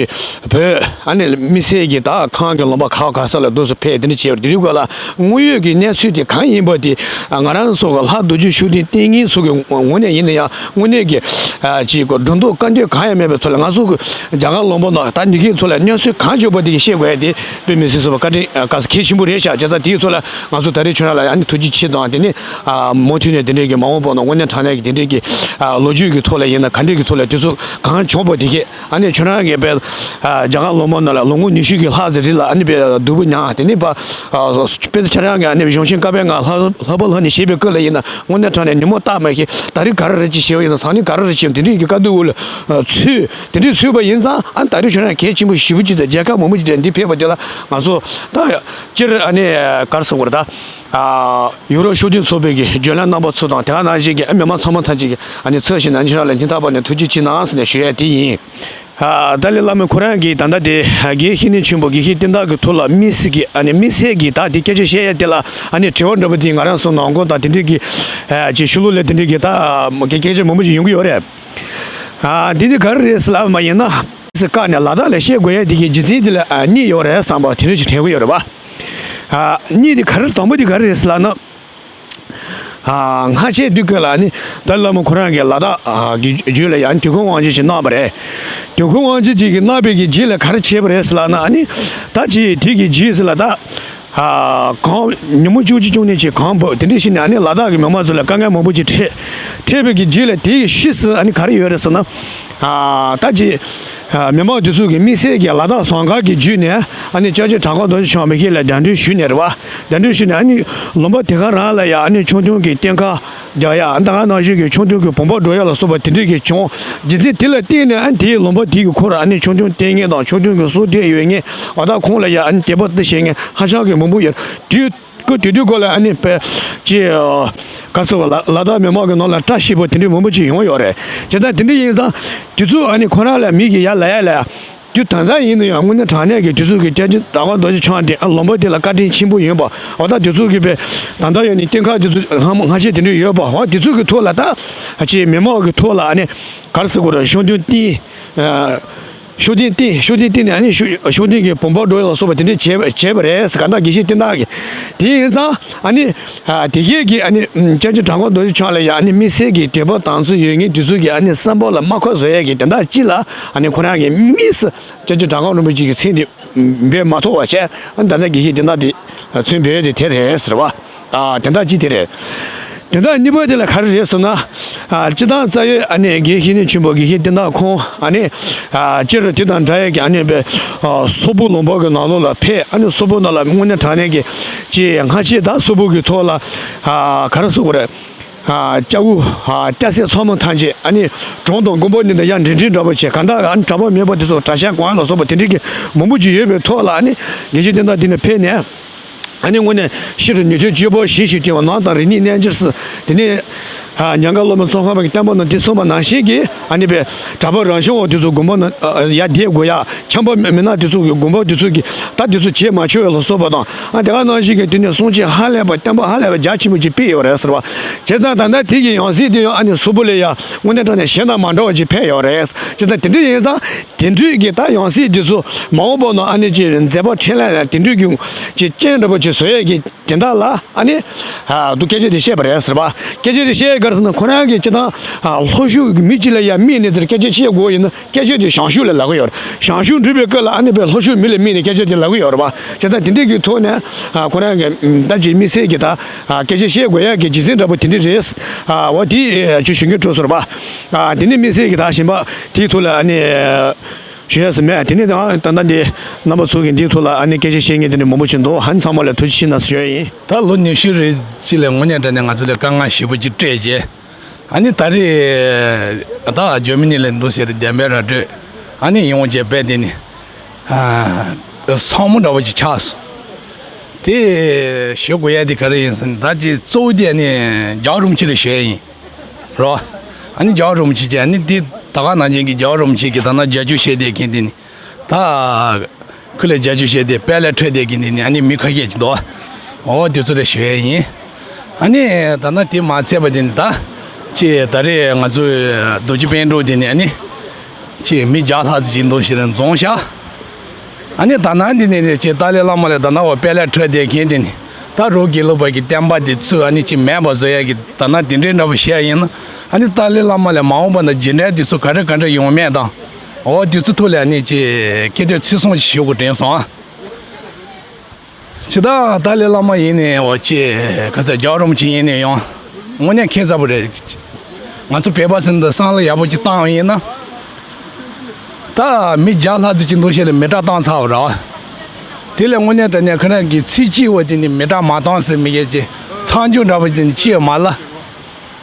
བོད་ཨ་ནི་དམིགས་བསལ་གྱི་ད་ཁམས་ཀྱི་ལུང་པ་ཁག་ཁ་ས་ལ་འདུག་སེ་ཕེབས་དེ་འདྲ་བྱས་པ་དེ་རིགས་སྐོར་ལ་དངོས་ཡོད་ཀྱི་གནས་ཚུལ་དེ་གང་ཡིན་པ་དེ་ང་རང་ཚོ་གི་ལྷ་རྡོ་རྗེ་ཤུགས་ལྡན་བསྟེན་མཁན་ཚོ་གི་ངོས་ནས་ཡིན་ན་ཡང་དངོས་གནས་ཀྱི་ཅིག་གི་སྒྲོ་འདོགས་བཀག་འདོད་གང་ཡང་མེད་པའི་ཐོག་ལ་ང་ཚོ་གི་རྒྱ་གར་ལུང་པ་ནང་ད་འདི་གའི་ཐོག་ལ་གནས་ཚུལ་གང་བྱུང་བ་དེ་གི་བཤད་དགོས་ཡ་དེ་དཔེ་མི་སྲིད་སོ་པ་བཀའ་དྲིན་དགའ་ས་གལ་ཆེན་པོ་རེད་ཤག་བྱས་ཙང་དེའི་ཐོག་ལ་ང་ཚོ་ད་རེས་ཁྱོད་རང་ལ་ཨ་ནི་ཐུགས་རྗེ་ཆེ་དང་དེ་ནས་མུ་མཐུད་ནས་དེ་འདྲའི་གི་མ་འོངས་པ་ན་དངོས་གནས་དྲང་གནས་ཀྱི་དེ་འདྲའི་གི་ལོ་རྒྱུས་ཀྱི་ཐོག་ལ་ཡིན་ན་ག་འདྲའི་གི་ཐོག་ལ་དེ་ཚོ་གང་བྱུང་བ་དེ་གས། ཨ་ནི་ཁྱོད་རང་གིས་དཔེ་རྒྱ་གར་ལུང་པ་ནང་ལ་ལོ་ངོ་ཉི་ཤུ་གི་ལྷག་ཙམ་རིང་ལ་ཨ་ནི་དཔེ་སྡུག་པོ་མྱངས། དེ་ནས་དཔེ་དཔེ་ཁྱོད་རང་གིས་ཨ་ནི་གཞུང་ཆེན་བཀའ་པོད་ལྔ་ལྷག་པ་ལྷག་ནས་བཞེས་པའི་སྐབས་ལ་ཡིན་ན་དངོས་གནས་དྲང་གནས་ཉོན་མོངས་རྟགས་མ་ཤེས། ད་རེས་ག་རེ་རེ་ཅིག་བྱས་པ་ཡིན་ན་སང་ཉིན་ག་རེ་རེ་བྱས་པ་དེ་འདྲའི་གི་དཀའ་སྡུག་འོག་ལ་ཚུད། དེ་འདྲའི་ཚུད་པ་ཡིན་ཙང་ཨ་ནི་ད་རེས་ཁྱོད་རང་གལ་ཆེན་པོ་ཞེ་པོ་ཅིག་དང་རྒྱལ་ཁབ་མང་པོ་ཅིག་དང་འདི་ཕེབས་པ་དེ་ལ་ང་ཚོ་ད་སྤྱིར་ཨ་ནི་ག་རེ་ཟེར་དགོས་རེད་ད། ཡུ་རོབ་ཤུགས་ལྡན་ཚོགས་པའི་གི་རྒྱུན་ལས་རྣམ་པ་ཚོ་དང་དེ་ག་ནང་བཞིན་གྱི་མི་མང་ཚང་མ་ཐམས་ཅད་ཀྱིས་ཨ་ནི་ཚབ་བྱས་ནས་ཁྱེད་རང་ལ་སྙིང་ཐག་པ་ནས་ཐུགས་རྗེ་ཆེ་གནང་ཟེར་ནས་ཞུ་ཡ་དེ་ཡིན། ཨ། ཏཱ་ལའི་བླ་མ་ཁོ་རང་གིས་ད་ལྟ་དེ་དགེ་བཤེས་གཉེན་ཆེན་པོ་དགེ་བཤེས་བསྟན་དར་གྱི་ཐོག་ལ་དམིགས་བསལ་གྱི་ཨ་ནི་དམིགས་བསལ་གྱི་ད་དེ་སྐད་ཆ་བཤད་ཡ་དེ་ལ་ཨ་ནི་དྲི་བ་འདྲ་པོ་དེ་ང་རང་ཚོ་ནང་ཁོ་དང་དེ་འདྲའི་གི་ཨ་ཅིག་ཤུལ་ལུགས་ལ་དེ་འདྲའི་གི་ད་སྐད་ཆ་མང་པོ་ཞིག་ཡོང་གི་ཡོད་རེད། ཨ། འདི་ནི་ག་རེ་རེད་ཟེར་ལབ་པ་ཡིན་ན། སི་ཀ་ནས་ལ་དྭགས་ལ་བཤད་དགོས་ཡ་དེ་གི་རྒྱུ་མཚན་དེ་ལ་ཨ་གཉིས་ཡོད་རེད་བསམ་པ་དེ་འདྲ་ཞིག་དྲན་གི་ཡོད་རེད་པ། ཨ། གཉིས་དེ་ག་རེ་དང་པོ་དེ་ག་རེ་རེད་ཟེར་ལབ་ན། ཨ། སྔ་ཕྱི་དུས་སྐབས་ལ་ནི་ཏཱ་ལའི་བླ་མ་ཁོ་རང་གིས་ལ་དྭགས་ཨ་གི་རྒྱུད་ལ་ཡང་དུས་འཁོར་དབང་ཆེན་ཞིག་གནང་བ་རེད། དུས་འཁོར་དབང་ཆེན་ཅིག་གིས་གནང་བའི་གི་རྗེས་ལ་ག་རེ་བྱས་པ་རེད་ཟེར་ལབ་ན་ཨ་ནི། ད་ཅི་དེ་གི་རྗེས་ཟེར་ལ་ད། ཨ། གངས་ཉིན་མོ་བཅུ་གཅིག་བཅུ་གཉིས་ཅིག་གངས་བབས་དེ་འདྲ་ཞིག་ནས་ཨ་ནི་ལ་དྭགས་ཀྱི་མི་མང་ཚོ་ལ་དཀའ་ངལ་མང་པོ་ཅིག་འཕྲད། འཕྲད་པའི་གི་རྗེས་ལ་དེ་ཡི་ཕྱིས་སུ་ཨ་ནི་ག་རེ་ཡོད་རེད་ཟེར་ན། ཨ། ད་ཅི། ཨ། མི་མང་དེ་ཚོ་གི་དམིགས་བསལ་གྱི་ལ་དྭགས་ཟངས་དཀར་གྱི་རྒྱུད་ནས་ཨ་ནི་སྐྱབས་རྗེ་གྲགས་པ་རྡོ་རྗེ་འཆང་མི་ཁེ་ལ་གདན་འདྲེན་ཞུས་ནས་རེད་བ། གདན་འདྲེན་ཞུས་ནས་ཨ་ནི་ལུང་པ་དེ་ག་རང་ལ་ཡ་ཨ་ནི་ཆུང་ཆུང་གི་རྟེན་ཁ་རྒྱག་ཡ། ཨ། ད་ག་ནང་བཞིན་གྱི་ཆུང་ཆུང་གི་བུམ་པ་སྒྲུག་ཡ་ལ་སོགས་པ་དེ་འདྲས་ཀྱི་བྱུང་། རྒྱུ་མཚན་དེ་ལ་བརྟེན་ནས་ཨ་ནི་དེའི་ལུང་པ་དེ་གི་ཁོ་ར་ཨ་ནི་ཆུང་ཆུང་བསྟེན་མཁན་དང་ཆུང་ཆུང་གི་གསོལ་སྟོན་ཡོད་མཁན་འོ་ད་ཁོང་ལ་ཡ་ཨ་ནི་དད་པ་དེ་བྱེད་མཁན་ཧ་ཅང་གི་མང་པོ་ཡོད་དུས། ཁོ་དེ་དུས་སྐོར་ལ་ཨ་ནི་པེ་ཅི། ག་སོ་ལ་ལ་དྭགས་མི་མང་གི་ནང་ལ་བཀྲ་ཤིས་པ་དེ་འདྲའི་མང་པོ་ཅིག་ཡོང་ཡོད་རེད། བྱས་ཙང་དེ་འདྲ་ཡིན་ཙང་དེ་ཚོ་ཨ་ནི་ཁོ་རང་ལ་མི་གི་ཡ་ལ་ཡ་ལ་ཡ། དུས་ད་ལྟ་ཡིན་ན་ཡང་དངོས་གནས་དྲང་གནས་ཀྱི་དུས་ཚོད་ཀྱི་སྐྱབས་རྗེ་གྲགས་པ་རྡོ་རྗེ་འཆང་དེ་ཨ་ལུང་པ་དེ་ལ་བཀའ་དྲིན་ཆེན་པོ་ཡོད་པ་འོ་ད་དེ་ཚོ་གི་པེ་ད་ལྟ་ཡོད་ནི་རྟེན་ཁ་དེ་ཚོ་སྔ་མོ་སྔ་ཕྱི་དེ་འདྲ་ཡོད་པ་འོ་དེ་ཚོ་གི་ཐོག་ལ་ད་ཨ་ཅེ་མི་མང་གི་ཐོག་ལ་ཨ་ནི་ག་རེ་ཟེར་དགོས་རེད་ཤོག་དུང་བསྟན། ཤུགས་ལྡན་བསྟེན། ཤུགས་ལྡན་བསྟེན་ནས་ཨ་ནི་ཤུགས་ཤུགས་ལྡན་གྱི་བུམ་པ་སྒྲུག་ཡ་ལ་སོགས་པ་དེ་འདྲས་བྱས་བྱས་པ་རེད་ཟེར་ག་ད་དགེ་བཤེས་བསྟན་དར་གྱིས། དེ་ཡིན་ཙང་ཨ་ནི་དེ་གས་ཀྱི་ཨ་ནི་སྐྱབས་རྗེ་གྲགས་པ་རྡོ་རྗེ་འཆང་ལ་ཡ་ཨ་ནི་དམིགས་བསལ་གྱི་དད་པ་དང་ཚུལ་ཡོད་མཁན་དེ་ཚོ་གི་ཨ་ནི་བསམ་པ་ལ་རྨ་ཁ་བཟོ་ཡ་གི་དེ་འདྲ་ཅིག་ལ་ཨ་ནི་ཁོ་རང་གི་དམིགས་སུ་སྐྱབས་རྗེ་གྲགས་པ་རིན་པོ་ཆེ་གི་མཚན་དེ་འབོད་མ་ཐུབ་པ་བྱས་ཨ་ནི་ད་ལྟ་དགེ་བཤེས་བསྟན་དར་དེ་མཚན་འབོད་ཡ་དེ་དེ་རེད་ཟེར་བ། ཨ། དོན་དག་གཅིག་དེ་རེད། དོན་དག་གཉིས་པ་དེ་ལ་ག་རེ་རེད་ཟེར་ན། ཨ། སྤྱིར་བཏང་རྩ་བའི་ཨ་ནི་དགེ་བཤེས་གཉེན་ཆེན་པོ་དགེ་བཤེས་བསྟན་དར་ཁོང་ཨ་ནི། ཨ། སྤྱིར་དེ་དང་འདྲ་ཡས་ཀྱི་ཨ་ནི་པའི། ཨ། སོག་པོ་ལུང་པ་གི་ནང་ལོགས་ལ་ཕེབས་ཨ་ནི་སོག་པོ་ནང་ལ་དངོས་གནས་དྲང་གནས་ཀྱི་ཅིག་སྔ་ཕྱི་ད་སོག་པོ་གི་ཐོག་ལ། ཨ། ག་རེ་ཟེར་དགོས་རེད། ཨ། སྐྱ་བོ། ཨ། སྐྱ་སེར་ཚང་མ་ཐམས་ཅད་ཨ་ནི་གྲོང་དང་དགོན་པ་འདི་ནས་ཡར་འདྲེན་འདྲེན་འདྲ་པོ་བྱས་གང་ལྟར་ཨ་ནི་གྲྭ་པ་མེད་པ་དེ་ཚོ་གྲྭ་ཤག་གང་ལ་སོགས་པ་དེ་འདྲའི་གི་མང་པོ་ཅིག་ཡོད་པའི་ཐོག་ལ་ཨ་ནི་དགེ་བཤེས་བསྟན་དར་འདི་ནས་ཕེབས་ནས། ཨ་ནི་དངོས་གནས་ཕྱི་རུ་ཉན་ཐོས་སྤྱོད་པ་བཞི་ཞིག་སྟོན་པ་ནང་དང་རིག་གནས་རྣལ་འབྱོར་སྲིད། དེ་ནས་ཉམས་མཁའ་སློབ་དཔོན་ཙོང་ཁ་པ་གི་བསྟན་པ་རྣམས་འདི་གསུངས་པ་ནང་བཞིན་གྱི་ཨ་ནི་པའི་གྲྭ་པ་རང་བྱུང་བ་དེ་ཚོ་དགོན་པ་ནང་ཡར་བསྡད་དགོས་ཡ་འཆམ་པ་མི་ནག་དེ་ཚོ་གི་དགོན་པ་དེ་ཚོ་གི་ད་དེ་ཚོ་བྱེད་མ་ཆོག་ཡ་ལ་སོགས་པ་དང་ཨ་དེ་ག་ནང་བཞིན་གྱི་དེ་ནས་གསུང་ཆོས་ཧ་ལས་པ་བསྟན་པ་ཧ་ལས་པ་རྒྱ་ཆེན་པོ་ཅིག་སྤེལ་ཡོད་རེད་ཟེར་བ། བྱས་ཙང་ད་ལྟ་དེ་གི་ཡང་སྲིད་དེ་ཡང་ཨ་ནི་སོག་པོ་ལ་ཡ་དངོས་གནས་དྲང་གནས་གཞན་དང་མ་འདྲ་བ་ཅིག་ཕེབས་ཡོད་རེད། བྱས་ཙང་དེ་འདྲ་ཡིན་ཙང་། དེ་འདྲའི་གི་ད་ཡང་སྲིད་འདི་ཚོ་མ་འོངས་པ་ནང་ཨ་ནི་ཅིག་མཛད་པ་འཕྲིན་ལས་ལ་དེ་འདྲའི་གི་ཅིག་རྐྱེན་འདྲ་པོ་ཅིག་བཟོ་ཡས་ཀྱི་དེ་འདྲ་ལ་ཨ་ནི་ཨ་འདུག་སྐད་ཆ་དེ་བཤད་པ་རེད་ཟེར་བ། སྐད་ཆ་དེ་བཤད་ག་རེ་ཟེར་ན་ཁོ་རང་གི་སྤྱིར་བཏང་ཨ་ལྷོ་ཕྱོགས་ཀྱི་མི་གཅིག་ལ་ཡ་དམིགས་ནས་དེར་སྐད་ཆ་བཤད་དགོས་ཡིན་ན་སྐད་ཆ་དེ་ཞང་ཞུང་ལ་ལབ་ཀྱི་ཡོད་རེད། ཞང་ཞུང་འགྲུལ་པའི་སྐབས་ལ་ཨ་ནི་པའི་ལྷོ་ཕྱོགས་མི་ལ་དམིགས་ནས་སྐད་ཆ་དེ་ལབ་ཀྱི་ཡོད་རེད་བ། བྱས་ཙང་དེ་འདྲའི་གི་ཐོག་ནས་ཨ་ཁོ་རང་གི་ད་ཅིག་དམིགས་བསལ་གྱི་ད་ཨ་སྐད་ཆ་བཤད་དགོས་ཡས་ཀྱི་རྒྱུ་མཚན་འདྲ་པོ་དེ་འདྲ་རེད། ཨ་འོ་དེ་ཅིག་ཞུ་གི་འགྲོ་ཟེར་བ། ཨ་དེ་ནས་དམིགས་བསལ་གྱི་ད་གཞན་པ་དེའི་ཐོག་ལ་ཨ་ནི། ཞུ་ཡས་སུ་མེད། དེ་ནས་ད་ད་ལྟ་འདི་རྣམ་པ་ཚོ་གི་འདིའི་ཐོག་ལ་ཨ་ནི་སྐད་ཆ་བཤད་མཁན་དེ་འདྲ་མང་པོ་ཞིག་འདུག་ཨ་ནི་ཚང་མ་ལ་ཐུགས་རྗེ་ཆེ་གནང་ཞུ་ཡས་ཡིན། ད་ལོ་ཉི་ཤུ་རེ་གཅིག་ལ་དངོས་གནས་དྲང་གནས་ང་ཚོ་ལ་དཀའ་ངལ་ཞེ་པོ་ཅིག་སྤྲད་རྗེས་ཨ་ནི་ད་རེས་ད་ཇར་མ་ནི་ལ་འདུག་ཟེར་བདེན་པའི་ར་སྤྲོད་ཨ་ནི་ཡོང་རྗེས་དཔེ་དེ་ནི་ཨ་ཚང་མ་འདྲ་བོ་ཅིག་ཆགས་སོང་། དེ་ཞུ་དགོས་ཡ་དེ་ག་རེ་ཡིན་ཟེར་ན་ད་ཅིག་གཙོ་བོ་དེ་ཨ་ནི་རྒྱལ་བ་རིན་པོ་ཆེ་ལ་ཞུ་ཡ་ཡིན། རོ། ཨ་ནི་རྒྱལ་བ་རིན་པོ་ཆེ་ཀྱི་ཨ་ནི་འདི་ད་ག་ནང་བཞིན་གྱི་རྒྱལ་བ་རིན་པོ་ཆེ་གི་ད་ན་རྒྱབ་སྐྱོར་བྱས་བསྡད་མཁན་དེ་ནི། ད་ཁུ་ལ་རྒྱབ་སྐྱོར་བྱས་ཏེ་དཔལ་ལ་ཁྲོས་བསྡད་མཁན་དེ་ནི་ཨ་ནི་མི་ཁ་ཤས་ཅིག་འདུག་འོ་དེ་ཚོ་ལ་ཞུ་ཡས་ཡིན། ཨ་ནི་ད་ན་དེ་མ་ཚད་པ་དེ་ནི་ད་ཅི་ད་རེས་ང་ཚོའི་རྡོ་རྗེ་པཎ་གྲུབ་དེ་ནི་ཨ་ནི་ཅི་མི་བརྒྱ་ལྷག་ཙམ་ཅིག་འདུག་ཞེས་རང་རྫོང་ཤག་ཨ་ནི་ད་ནང་འདི་ནས་ནི་ཅི་ཏཱ་ལའི་བླ་མ་ལ་ད་ནང་བ་དཔལ་ལ་ཁྲོས་བསྡད་མཁན་དེ་ནི་ད་རོགས་དགེ་ལུགས་པ་གི་བསྟན་པ་དེ་ཚུར་ཨ་ནི་ཅི་མེད་པ་བཟོ་ཡ་གི་ད་ནང་དེ་འདྲའི་འདྲ་པོ་བཤད་ཡ་ཡིན་ན་ཨ་ནི་ཏཱ་ལའི་བླ་མ་ལ་མ་འོངས་པ་ན་རྗེས་འབྲང་དེ་ཚོ་ག་འདྲ་ག་འདྲ་ཡོང་མེད་དང་འོ་དེ་ཚོ་ཐོག་ལ་ཨ་ནི་ཅི་སྐད་དོད་ཚིག་གསུང་ཅིག་ཞུ་དགོས་དྲན་སོང་ཨ། ཇི་ལྟར་ཏཱ་ལའི་བླ་མ་ཡིན་ནའི་འོ་ཅི་ག་ཚ་རྒྱལ་བ་རིན་པོ་ཆེ་ཡིན་ནའི་ཡང་དངོས་གནས་ཁྱད་མཚར་པོ་རེད། ང་ཚོ་བོད་པ་ཟེར་འདི་བསམ་བློ་ཡག་པོ་ཅིག་བཏང་བ་ཡིན་ན། ད་མི་བརྒྱ་ལྷག་ཙམ་ཅིག་འདུག་ཤེས་ལ་མེ་སྲེག་བཏང་ཚར་བ་རེད། དེ་ལས་དངོས་གནས་དྲང་གནས་ཁོ་རང་གི་ཚིག་གཅིག་བ་དེ་ནི་མེ་སྲེག་མ་བཏང་ཟེར་མི་གས་ཅི་མཚམས་འཇོག་འདྲ་པོ་དེ་ནི་ཅི་ཡང་མ་ལ།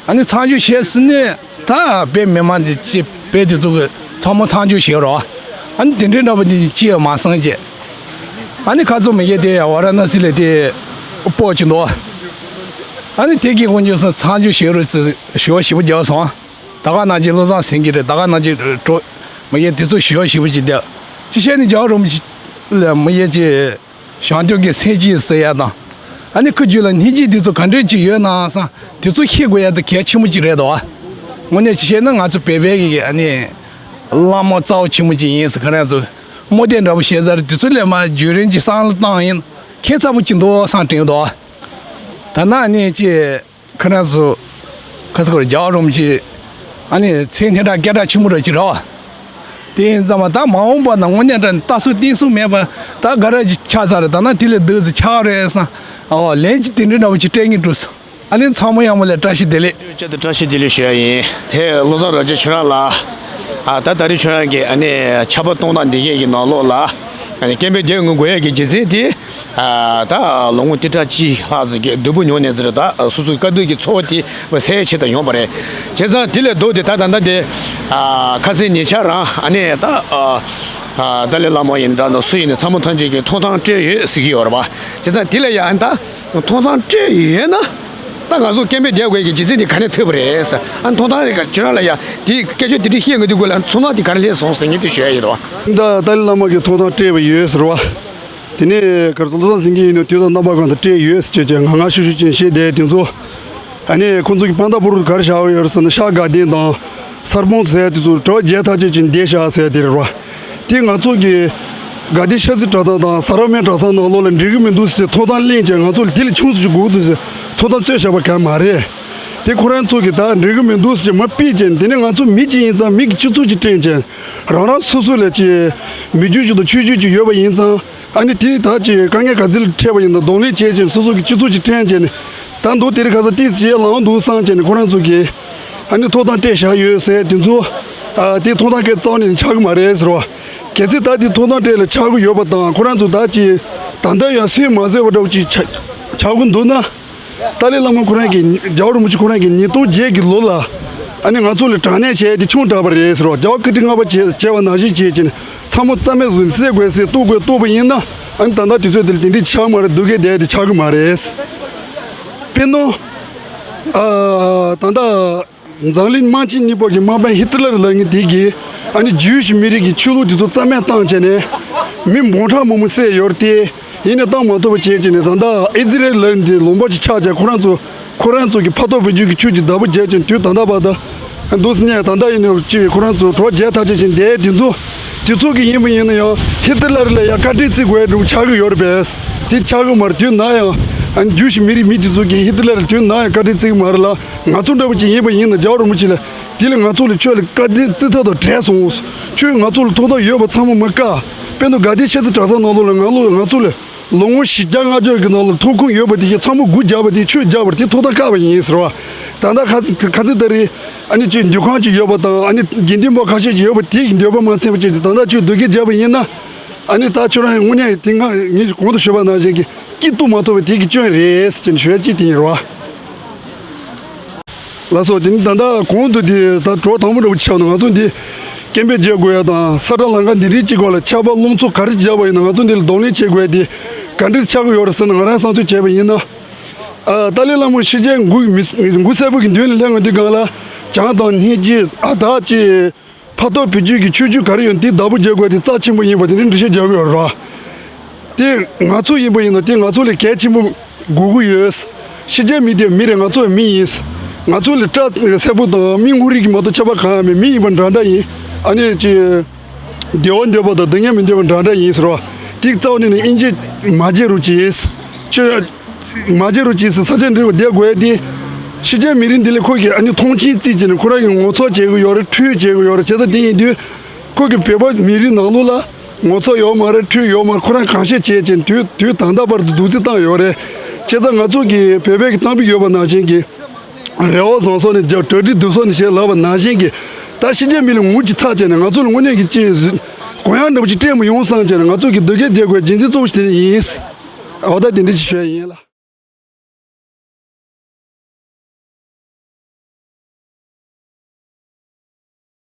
ཨ་ནི་མཚམས་འཇོག་བྱས་ཟིན་ནས་ད་བོད་མི་མང་དེ་ཅི་བོད་དེ་ཚོ་གི་ཚང་མ་མཚམས་འཇོག་བྱས་རོགས། ཨ་ནི་དེ་འདྲའི་འདྲ་པོ་དེ་ཅི་ཡང་མ་གསུངས་རྗེས། ཨ་ནི་ཁ་ཚོ་མི་གས་དེ་ཝཱ་ར་ཎ་སི་ལ་དེ་སྤོ་ཅི་འདུག་ཨ་ནི་དེ་གི་དཀོན་མཆོག་གསུམ་མཚམས་འཇོག་བྱས་རོགས་ཟེར་ཞུ་བ་ཞིབ་པོ་རྒྱག་སོང་། ད་ག་ནང་བཞིན་བློ་བཟང་སེང་གེ་རེད། ད་ག་ནང་བཞིན་གྲོ་ མ་གཞི་དེ་ཚོ་ཞུ་ཡག་ཞེ་པོ་ཅིག་འདུག་ཅི་བྱས་ནས་རྒྱལ་བ་རིན་པོ་ཆེ་ལ་མ་གཞི་ཅིག་བྱང་ཆུབ་ཀྱི་སེམས་ཅིག་ཟེར་ཡག་དང་། ཨ་ནི་ཁོའི་རྒྱུད་ལ་སྙིང་རྗེ་དེ་ཚོ་ག་འདྲས་ཅིག་ཡོད་ན་བསམ། དེ་ཚོ་ཤེས་དགོས་ཡག་དེ་གལ་ཆེན་པོ་ཅིག་རེད་དོ། དངོས་གནས་ཅི་བྱས་ན་ང་ཚོ་བོད་པའི་གི་ཨ་ནི་བླ་མ་རྩ་བ་ཆེན་པོ་ཅིག་ཡིན་ཟེར། ཁོ་རང་ཚོ་རྨོ་དེ་འདྲ་པོ་བཤད་ས་རེད། དེ་ཚོ་ལས་མ་བརྒྱུད་རིམ་གྱི་བསམ་བློ་བཏང་ཡིན་ཁྱད་མཚར་པོ་ཅིག་འདུག་བསམ་དྲན་འདུག་ད་ནང་ནས་ཅི། ཁོ་རང་ཚོ་ཁ་སང་ཁོ་རང་རྒྱལ་བ་རིན་པོ་ཆེ་ཨ་ནི་མཚན་སྙན་གྲགས་སྐད་གྲགས་ཆེན་པོ་ར་ཅིག་རེད་བ། དེ་ཡིན་ཙང་མ་ད་མ་འོངས་པ་ན་དངོས་གནས་དྲང་ལྟ་ཚུལ་བསྟན་ཚུལ་མེད་པ་ད་ག་ར་ཅིག་ཆགས་ཚར་རེད། ད་ན་དེ་ལས་སྡུག་ཙམ་ཆགས་རེད་བསམ། ཨོ་ལན་ཅིག་དེ་འདྲའི་འདྲ་བོ་ཅིག་སྤྲད་ངེས་འགྲོ་སོང་། ཨ་ནི་ཚང་མ་ཡང་མོ་ལ་བཀྲ་ཤིས་བདེ་ལེགས། བཅར་དུ་བཀྲ་ཤིས་བདེ་ལེགས་ཞུ་ཡ་ཡིན། དེ་བློ་བཟང་རབ་རྒྱས་ཁྱོད་རང་ལ། ཨ་ད་ད་རེས་ཁྱོད་རང་གིས་ཨ་ནི་ཆར་པ་གཏོང་སྟངས་འདི་གས་ཀྱི་ནང་ལོགས་ལ། ཨ་ནི་སྐད་འབོད་རྒྱག་དགོས་ཡ་གི་རྒྱུ་མཚན་དེ། ཨ་ད་ལོ་ངོ་ཏི་ཊ་གཅིག་ལྷག་ཙམ་གྱི་སྡུག་པོ་མྱོང་ནས་ཟེར་ད་སོ་སོའི་དཀའ་སྡུག་གི་ཚོར་བ་དེ་སེལ་ཆེད་དུ་ཡོང་པ་རེད། བྱས་ཙང་དེ་ལས་ལྡོག་སྟེ་ད་ད་ལྟ་དེ། ཨ་ཁ་སང་ཉེ་ཆར་རང་ཨ་ནི་ད། ཨ་ཏཱ་ལའི་བླ་མ་ཡིན་འདྲ་ན་སུ་ཡིན་ན་ཚང་མ་ཐམས་ཅད་ཀྱིས་ཐོབ་ཐང་སྤྲད་ཡོད་ཟེར་གྱི་ཡོད་རེད་པ། བྱས་ཙང་དེ་ལས་ཡང་ཨ་ནི་ད། ཐོབ་ཐང་སྤྲད་ཡོད་ན། ད་ང་ཚོ་སྐད་འབོད་རྒྱག་དགོས་ཀྱི་རྒྱུ་མཚན་དེ་ག་ནས་ཐོབ་པ་རེད་ཟེར། ཨ་ཐོབ་ཐང་རེད་ག་ཁྱོད་རང་ལ་ཡ་དེ་སྐད་ཆ་དེ་འདྲ་བཤད་དགོས་དུས་སྐོར་ལ་ཚོར་སྣང་དེ་ག་ནས་སླེབས་སོང་ཟེར་ངས་དེ་ཞུ་ཡ་ཡིན་རོ། ད་ཏཱ་ལའི་བླ་མ་གིས་ཐོབ་ཐང་སྤྲད་པ་ཡོད་ཟེར་བ། དེ་ནས་གར་སོང་བློ་བཟང་སེང་གེ་ཡིན་ན་དུས་དང་རྣམ་པ་གང་དུ་སྤྲད་ཡོད་ཟེར་བྱས་ཀྱང་ང་ང་ཤུ་ཤུ་ཅན་བཤད་བསྡད་དེ་ཚོ། ཨ་ནི་ཁོང་ཚོ་གི་དཔང་རྟགས་པོ་རུ་གར་བཞག་ཡོད་རེད་ཟེར་ན་ཤར་དགའ་ལྡན་དང་། སར་སྤུངས་ཟེར་དེ་ཚོ་གྲོགས་བརྒྱད་ཐག་ཆོད་ཅིག་འདེད་བཞག་ཟེར་དེ་རེད་བ། དེ་ང་ཚོ་གི་དགའ་ལྡན་ཤར་རྩེ་གྲྭ་ཚང་དང་ས་རཱ་སྨད་གྲྭ་ཚང་ནང་ལོགས་ལ་འགྲིག་གི་མི་འདུག་ཟེར་ཐོབ་ཐང་ལེན་བྱས་ང་ཚོ་ལ་དེ་ལས་ཆུང་ཙམ་ཅིག་དགོས་འདུག་ཟེར་ཐོབ་ཐང་རྩོད་བཞག་པ་གང་མ་རེད། དེ་ཁོ་རང་ཚོ་གི་ད་འགྲིག་གི་མི་འདུག་ཟེར་མ་ཕུད་བྱས་དེ་ནས་ང་ཚོ་མི་གཅིག་ཡིན་ཙང་མི་གི་སྤྱི་ཚོགས་ཅིག་བསྐྲུན་བྱས་རང་རང་སོ་སོ་ལ་ཅིག་མི་རྒྱུད་ཅིག་དང་ཆོས་བརྒྱུད་ཅིག་ཡོད་པ་ཡིན་ཙང་། ཨ་ནི་དེ་ད་ཅི་དཀའ་ངལ་ག་ཚོད་ལ་འཕྲད་པ་ཡིན་ན་གདོང་ལེན་བྱེད་ཅིང་སོ་སོ་གི་སྤྱི་ཚོགས་ཅིག་བསྐྲུན་བྱས་ནས་ད་མདོ་དེ་རིང་ཁ་སང་ཏིས་བྱེད་ལང་འདུག་བསམ་བྱས་ནས་ཁོ་རང་ཚོ་གིས་ཨ་ནི་ཐོབ་ཐང་སྤྲད་བཞག་ཡོད་ཟེར་དེ་ཚོ་ཨ་དེ་ཐོབ་ཐང་སྐད་རྩ་བ་ནས་ཆགས་ཀྱི་མ་རེད་ཟེར་བ། གལ་སྲིད་ད་དེ་ཐོབ་ཐང་སྤྲད་ལ་ཆགས་ཀྱི་ཡོད་པ་དང་ཁོ་རང་ཚོ་ད་ཅི་ད་ལྟ་ཡང་སུས་མ་བཟོས་པ་འདྲ་བོ་ཅིག་ཆགས་ཆགས་ཀྱི་འདུག་ན། ཏཱ་ལའི་བླ་མ་ཁོ་རང་གིས་རྒྱལ་བ་རིན་པོ་ཆེ་ཁོ་རང་གིས་ཉིས་སྟོང་བརྒྱད་ཀྱི་ལོ་ལ་ཨ་ནི་ང་ཚོ་ལ་དྲག་གནོན་བྱས་ཏེ་ཆུང་དྲགས་པ་རེད་ཟེར་བ། རྒྱལ་བ་བཀའ་ཁྲི་ལྔ་པ་བྱས་བྱས་པ་ནང་བཞིན་བྱས་ཀྱིན་ཚང་མ་རྩ་མེད་བཟོས་ནས་བསད་དགོས་ཟེར་གཏུག་དགོས་གཏུག་པ་ཡིན་ན་ཨ་ནི་ད་ལྟ་དུས་ཚོད་དེ་ལ་དེ་འདྲས་ཆགས་མ་རེད། སྡུག་གི་བསྡད་དེ་ཆགས་གི་མ་རེད། དཔེར་ན་ཨ་ད་ལྟ། འཛམ་གླིང་དམག་ཆེན་གཉིས་པ་གི་དམག་དཔོན་ཧི་ཏི་ལར་ལབ་མཁན་དེ་གིས་ཨ་ནི་ཇུའི་ཤི་མི་རིགས་ཀྱི་ཆོས་ལུགས་དེ་ཚོ་རྩ་མེད་བཏང་བྱས་ནས་མི་འབུམ་ཕྲག་མང་པོ་བསད་ཡོད་རེད་དེ། ཡིན་ནའི་བཏང་མ་ཐུབ་པ་བྱས་བྱས་ནས་ད་ལྟ་ཨི་ཛི་རལ་ལབ་མཁན་དེ་ལུང་པ་ཅིག་ཆགས་བྱས་ཁོ་རང་ཚོ་ཁོ་རང་ཚོ་གི་ཕ་ཐོག་བོད་བརྒྱུད་ཀྱི་ཆོས་ཀྱི་བདག་པོ་བྱས་བྱས་དུས་ད་ལྟ་བར་དུ་འདུག་སེ་ནས་ད་ལྟ་ཡིན་ནའི་ཅིག་ཁོ་རང་ཚོ་གྲོགས་བརྒྱད་ཐག་ཆོད་བྱས་བསྡད་དེ་ཚོ་དེ་ཚོ་གི་ཡིན་པ་ཡིན་ན་ཡང་ཧི་ཏི་ལར་ལ་ཡང་བཀའ་དྲིན་བརྩི་དགོས་འདྲ་བོ་ཆགས་ཀྱི་ཡོད་རེད་པས། དེ་ཆགས་ཀྱི་མ་རེད། དུས་ན་ཡང་ཨ་ནི་ཇུའི་ཤི་མི་རིགས་མི་དེ་ཚོ་གིས་ཧི་ཏི་ལར་དུས་ན་ཡང་བཀའ་དྲིན་བརྩི་གི་མ་རེད་ལ། ང་ཚོ་འདྲ་པོ་ཅིག་ཡིན་པ་ཡིན་ན་རྒྱལ་བ་རིན་པོ་ཆེ་ལ་དེ་ལས་ང་ཚོ་ལ་ཁྱོད་ལ་བཀའ་དྲིན་བརྩི་ཐབས་དང་བྲལ་སོང་། ཁྱོད་ང་ཚོ་ལ་ཐོབ་ཐང་ཡོད་པ་ཚང་མ་མ་བཀག་དཔེར་ན་དགའ་ལྡན་ཤར་རྩེ་གྲྭ་ཚང་ནང་ལོགས་ལ་ང་ལོ་ང་ཚོ་ལ་ལོ་ངོ་བཞི་བརྒྱ་ལྔ་བརྒྱ་གི་ནང་ལ་ཐོབ་ཁུངས་ཡོད་པ་དེ་གས་ཚང་མ་སྒོ་རྒྱག་པ་དེ་ཆོས་རྒྱག་པ་དེ་ཐོབ་ཐང་བཀག་པ་ཡིན་ཟེར་བ། ད་ལྟ་ཁ་ཚིག་ཁ་ཚིག་ད་རེས་ཨ་ནི་ཅིག་འདུ་ཁང་ཅིག་ཡོད་པ་དང་ཨ་ནི་དགེ་འདུན་པ་ཁ་ཤས་ཅིག་ཡོད་པ་དེ་གི་འདོད་པ་མ་ཚིམ་པ་ཅིག་ད་ལྟ་ཆོས་སྡུག་སྐད་རྒྱབ་པ་ཡིན་ན། ཨ་ནི་ད་ཁྱོད་རང་དངོས་གནས་དེ་སྔ་ངས་གོང་དུ་ཞུས་པ་ནང་བཞིན་གྱི་སྐྱིད་སྡུག་མ་ཐོབ་པའི་དེ་གི་སྐྱོན་རེད་ཟེར་ནས་ཞུ་ཡ་གཅིག་དེ་ཡིན་རོ། ལགས་སོ། དེ་ནི་ད་ལྟ་གོང་དུ་དེ་ད་གྲོགས་དང་པོ་འདྲ་པོ་ཆགས་ན་ང་ཚོ་འདི་སྐད་འབོད་རྒྱག་དགོས་ཡ་དང་ས་ཁྲ་ལམ་ཁ་འདི་རིགས་གཅིག་སྐོར་ལ་ཆར་པ་རླུང་འཚུབ་ག་རེ་བརྒྱབ་པ་ཡིན་ན་ང་ཚོ་འདི་ལ་གདོང་ལེན་བྱེད་དགོས་ཡ་དེ་ག་འདྲས་ཆགས་ཀྱི་ཡོད་རེད་ཟེར་ན། ང་རང་བསམ་ཚུལ་བྱས་པ་ཡིན་ན། ཨ་ཏཱ་ལའི་བླ་མ་ཤི་རྗེས་འགུག་མི་འགུག་སེར་པོ་གི་མདུན་ལ་སླེབས་ཡོང་དུས་སྒང་ལ་བྱང་དང་སྙིང་རྗེ་ཨ་དག་ཅེས། ཕ་ཐོག་བོད་བརྒྱུད་ཀྱི་ཆོས་བརྒྱུད་ག་རེ་ཡོད་དེ་བདག་པོ་རྒྱག་དགོས་དེ་རྩ་ཆེན་པོ་ཡིན་པ་དེ་འདྲ་འགྲེལ་བཤད་རྒྱག་གི་ཡོད་རེད་བ། དེ་ང་ཚོ་ཡིན་པ་ཡིན་ན་དེ་ང་ཚོ་ལ་གལ་ཆེན་པོ་དགོས་ཀྱི་ཡོད། ཤི་རྗེས་མི་དེ་མི་རེད། ང་ཚོ་མི་ཡིན། ང་ཚོ་ལ་སྐྲ་སེར་པོ་དང་མིག་སྔོ་རིགས་ཀྱི་མ་གཏོགས་ཁྱད་པར་གང་ཡང་མེད། མི་ཡིན་པ་འདྲ་འདྲ་ཡིན། ཨ་ནི་ཅི། བདེ་བ་འདོད་པ་དང་སྡུག་བསྔལ་མི་འདོད་པ་འདྲ་འདྲ་ཡིན་ཟེར་བ། དེ་རྩ་བ་ནས་ནི་ཨིན་ཇི་མ་བརྗེད་རོགས་གྱིས། ཁྱོད། མ་བརྗེད་རོགས་གྱིས་ཟེར་ས་ཆ་འདྲ་བོ་བསྡད་དགོས་ཏེ། ཕྱི་རྒྱལ་མི་རིགས་འདི་ལ་ཁོ་གིས་ཨ་ནི་མཐོང་ཆེན་བརྩིས་བྱས་ནས་ཁོ་རང་གིས་ངོ་ཚ་བྱེད་ཀྱི་ཡོད་རེད། ཁྲོས་བྱེད་ཀྱི་ཡོད་རེད། བྱས་ཙང་དེ་ཡིན་དུས་ཁོ་གིས་བོད་པ་མི་རིགས་ནང་ལོགས་ལ་ངོ་ཚ་ཡོད་མ་རེད། ཁྲོས་ཡོད་མ་རེད། ཁོ་རང་གང་བཤད་བྱས་བྱས་དུས་དུས་ད་ལྟ་བར་དུ་སྡུག་རྩུབ་བཏང་ཡོད་རེད། བྱས་ཙང་ང་ཚོ་གིས་བོད་པའི་གི་གཏམ་དཔེ་ཡོད་པ་ནང་བཞིན་གྱི་རེ་བ་བཟང་སོང་ནས་རྒྱབ་གྲ་སྒྲིག་སྡུག་སོང་ནས་ཞེས་ལབ་པ་ནང་བཞིན་གྱི་ད་ཕྱི་རྒྱལ་མི་ལ་ངུ་ཅིག་ཚ་བྱས་ནས་ང་ཚོ་ལ་དངོས་གནས་ཀྱི་ཅིག་གུ་ཡངས་འདྲ་པོ་ཅིག་སྤྲད་མི་ཡོང་བསམ་བྱས་ནས་ང་ཚོ་གིས་སྡུག་སྐད་རྒྱག་དགོས་རྒྱུ་མཚན་གཙོ་བོ་ཞིག་དེ་ཡིན། འོ་ད་དེ་འདྲ་ཅིག་ཞུ་ཡ་ཡིན་ལ།